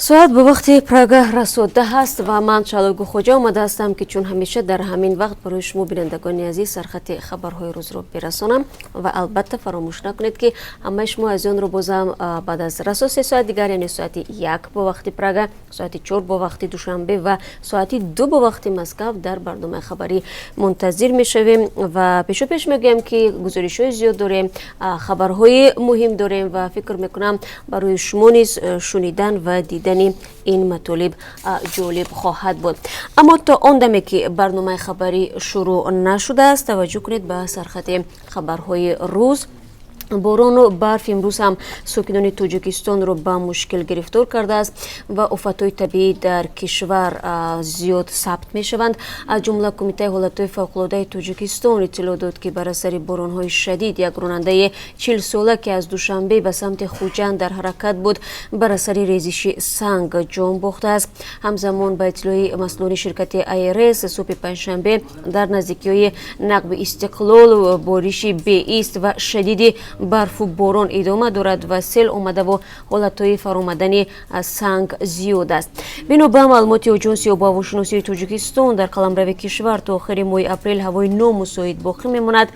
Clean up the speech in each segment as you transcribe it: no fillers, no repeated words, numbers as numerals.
Соат ба вақти Прага расо 10 аст ва ман, Шалогу Хоҷа, омада ҳастам, ки чун ҳамеша дар ҳамин вақт барои шумо, бинандагони азиз, сархати хабарҳои рӯзро бирасонам. Ва албатта, фаромӯш накунед, ки ҳамаи шумо азизонро бозам баъд аз расо 3 соат дигар, яъне соати 1 бо вақти Прага, соати 4 бо вақти Душанбе ва соати 2 бо вақти Москав дар барномаи хабарӣ мунтазир мешавем. Ва пешопеш мегӯям, ки гузоришҳои зиёд дорем, хабарҳои муҳим дорем ва фикр мекунам, барои шумо низ шунидан ва дидани ин матолиб ҷолиб хоҳад буд. Аммо то он даме ки барномаи хабарӣ шурӯъ нашудааст, таваҷҷӯҳ кунед ба сархати хабарҳои рӯз. Борону барф имрӯз ҳам сокинони Тоҷикистонро ба мушкил гирифтор кардааст ва офатҳои табиӣ дар кишвар зиёд сабт мешаванд. Аз ҷумла, Кумитаи ҳолатҳои фавқулодаи Тоҷикистон иттилоъ дод, ки бар асари боронҳои шадид як ронандаи 40-сола, ки аз Душанбе ба самти Хуҷанд дар ҳаракат буд, бар асари резиши санг ҷон бохтааст. Ҳамзамон, ба иттилои масъулони ширкати АРС, субҳи панҷшанбе дар наздикиҳои Нақби Истиқлол бориши беист ва шадиди барфу борон идома дорад ва сел омадаву ҳолатҳои фаромадани санг зиёд аст. Бино ба маълумоти Оҷонси обуҳавошиносии Тоҷикистон, дар қаламрави кишвар то охири моҳи апрел ҳавои номусоид боқӣ мемонад.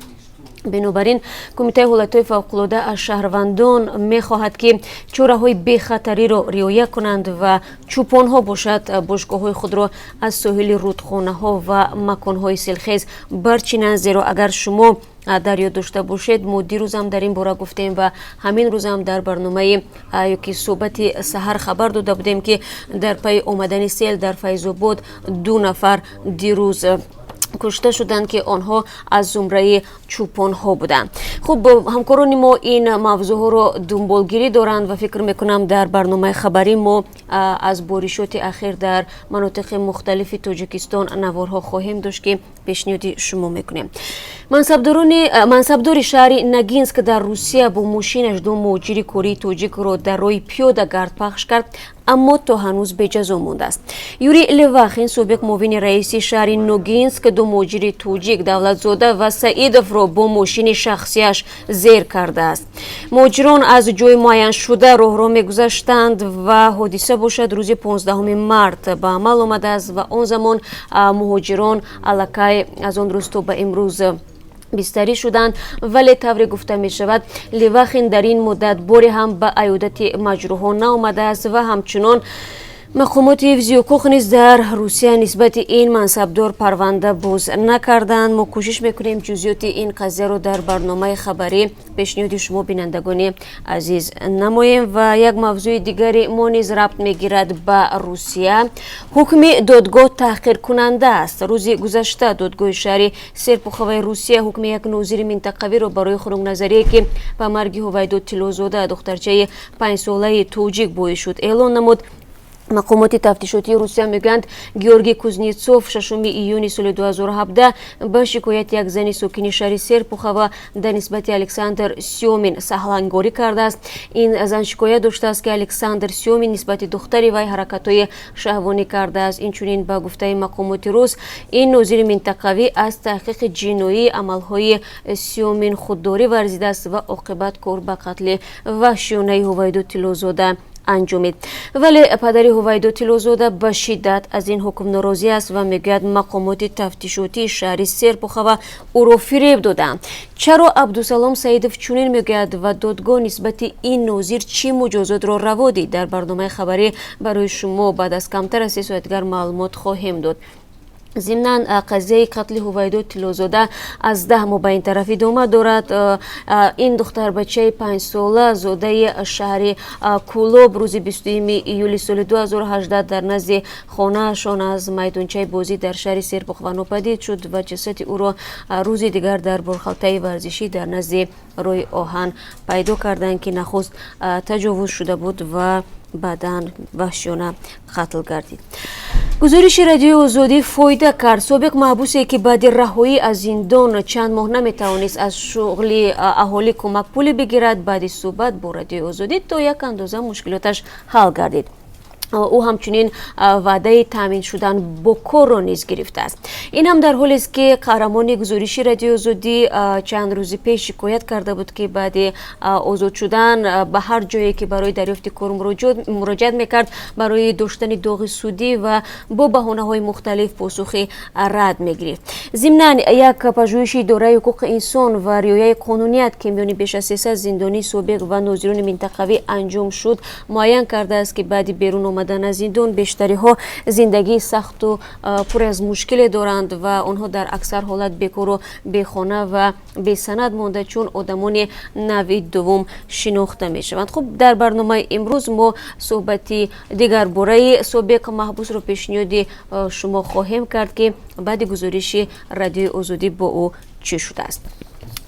Бинобар ин, Кумитаи ҳолатҳои фавқулода аз шаҳрвандон мехоҳад, ки чораҳои бехатариро риоя кунанд ва чӯпонҳо бошад, бошгоҳҳои худро аз соҳили рудхонаҳо ва маконҳои селхез барчинанд. Зеро агар шумо дар ёд дошта бошед, мо дирӯзам дар ин бора гуфтем ва ҳамин рӯзам дар барномаи ёки суҳбати саҳар хабар дода будем, ки дар пайи омадани сел дар Файзобод ду нафар дирӯз кушта шуданд, ки онҳо аз зумраи чӯпонҳо буданд. Хуб, ҳамкорони мо ин мавзӯъҳоро дунболгирӣ доранд ва фикр мекунам, дар барномаи хабарӣ мо аз боришоти ахир дар манотиқи мухталифи Тоҷикистон наворҳо хоҳем дошт, ки пешниҳоди шумо мекунем. Мансабдори шаҳри Ногинск дар Русия бо мошинаш ду муҳоҷири кории тоҷикро дар роҳи пиёда гард пахш кард, аммо то ҳанӯз беҷазо мондааст. Юрий Левахин, собиқ муовини раиси шаҳри Ногинск, ду муҳоҷири тоҷик, Давлатзода ва Саидовро, бо мошини шахсияш зер кардааст. Муҳоҷирон аз ҷои муайяншуда роҳро мегузаштанд ва ҳодиса бошад, рӯзи 15 март ба амал омадааст ва он замон муҳоҷирон аллакай аз он рӯз то ба имрӯз бистарӣ шуданд. Вале тавре гуфта мешавад, Левахин дар ин муддат боре ҳам ба аёдати маҷрӯҳон наомадааст ва ҳамчунон мақомоти ҳифзи ҳуқуқ низ дар Русия нисбати ин мансабдор парванда боз накарданд. Мо кӯшиш мекунем, ҷузъиёти ин қазияро дар барномаи хабарӣ пешниҳоди шумо, бинандагони азиз, намоем. Ва як мавзӯи дигари мо низ рабт мегирад ба Русия. Ҳукми додгоҳ таҳқиркунанда аст. Рӯзи гузашта додгоҳи шаҳри Серпуховаи Русия ҳукми як нозири минтақавиро барои хунукназарие, ки ба марги Ҳувайдо Тиллозода, духтарчаи 5-солаи тоҷик, боис шуд, эълон намуд. Мақомоти тафтишотии Русия мегӯянд, Георгий Кузнецов 6 июни соли 2017 ба шикояти як зани сокини шаҳри Серпухова дар нисбати Александр Сёмин саҳлангорӣ кардааст. Ин зан шикоят доштааст, ки Александр Сёмин нисбати духтари вай ҳаракатҳои шаҳвонӣ кардааст. Инчунин, ба гуфтаи мақомоти рус, ин нозири минтақавӣ аз таҳқиқи ҷиноии амалҳои Сёмин худдорӣ варзидааст ва оқибат кор ба қатли ваҳшиёнаи Ҳувайдо Тиллозода анҷомид. Вале падари Ҳувайдо Тиллозода ба шиддат аз ин ҳукм норозӣ аст ва мегӯяд, мақомоти тафтишотии шаҳри Серпухова ӯро фиреб додаанд. Чаро Абдусалом Саидов чунин мегӯяд ва додгоҳ нисбати ин нозир чӣ муҷозотро раво дид, дар барномаи хабарӣ барои шумо баъд аз камтар аз 3 соат дигар маълумот хоҳем дод. Зимнан, қазияи қатли Ҳувайдо Тиллозода аз 10 моҳ ба ин тараф идома дорад. Ин духтарбачаи 5-сола, зодаи шаҳри Кӯлоб, рӯзи 20 июли соли 2018 дар назди хонаашон аз майдончаи бозӣ дар шаҳри Серпухова нопадид шуд ва ҷасади ӯро рӯзи дигар дар борхалтаи варзишӣ дар назди роҳи оҳан пайдо карданд, ки нахуст таҷовуз шуда буд ва баъдан ваҳшиёна қатл гардид. Гузориши Радиои Озодӣ фоида кард. Собиқ маҳбусе, ки баъди раҳоӣ аз зиндон чанд моҳ наметавонист аз шуғли аҳолӣ кӯмакпулӣ бигирад, баъди суҳбат бо Радиои Озодӣ то як андоза мушкилоташ ҳал гардид. Ӯ ҳамчунин ваъдаи таъмин шудан бо корро низ гирифтааст. Ин ҳам дар ҳолест, ки қаҳрамони гузориши Радиои Озодӣ чанд рӯзи пеш шикоят карда буд, ки баъди озод шудан ба ҳар ҷое ки барои дарёфти кор муроҷиат мекард, барои доштани доғи судӣ ва бо баҳонаҳои мухталиф посухи рад мегирифт. Зимнан, як пажӯҳиши Идораи ҳуқуқи инсон ва риояи қонуният, ки миёни беш аз 300 зиндонии собиқ ва нозирони минтақавӣ анҷом шуд, муайян кардааст, ки баъди берун омадан аз зиндон бештариҳо зиндагии сахту пур аз мушкиле доранд ва онҳо дар аксар ҳолат бекору бехона ва бесанад монда, чун одамони навъи дуввум шинохта мешаванд. Хуб, дар барномаи имрӯз мо суҳбати дигарбораи собиқ маҳбусро пешниҳоди шумо хоҳем кард, ки баъди гузориши Радиои Озодӣ бо ӯ чӣ шудааст.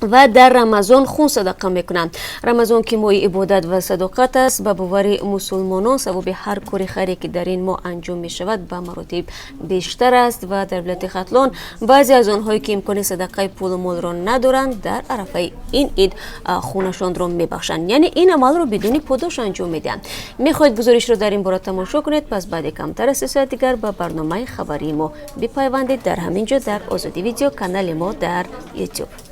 Ва дар Рамазон хун садақа мекунанд. Рамазон, ки моҳи ибодат ва садоқат аст, ба бовари мусулмонон савоби ҳар кори хайре, ки дар ин моҳ анҷом мешавад, ба маротиб бештар аст. Ва дар вилояти Хатлон баъзе аз онҳое, ки имкони садақаи пулу молро надоранд, дар арафаи ин ид хунашонро мебахшанд, яъне ин амалро бидуни подош анҷом медиҳанд. Мехоҳед гузоришро дар ин бора тамошо кунед? Пас баъди камтар аз 3 соат дигар ба барномаи хабарии мо бипайвандед, дар ҳамин ҷо, дар Озодӣ Видео, канали мо дар Ютуб.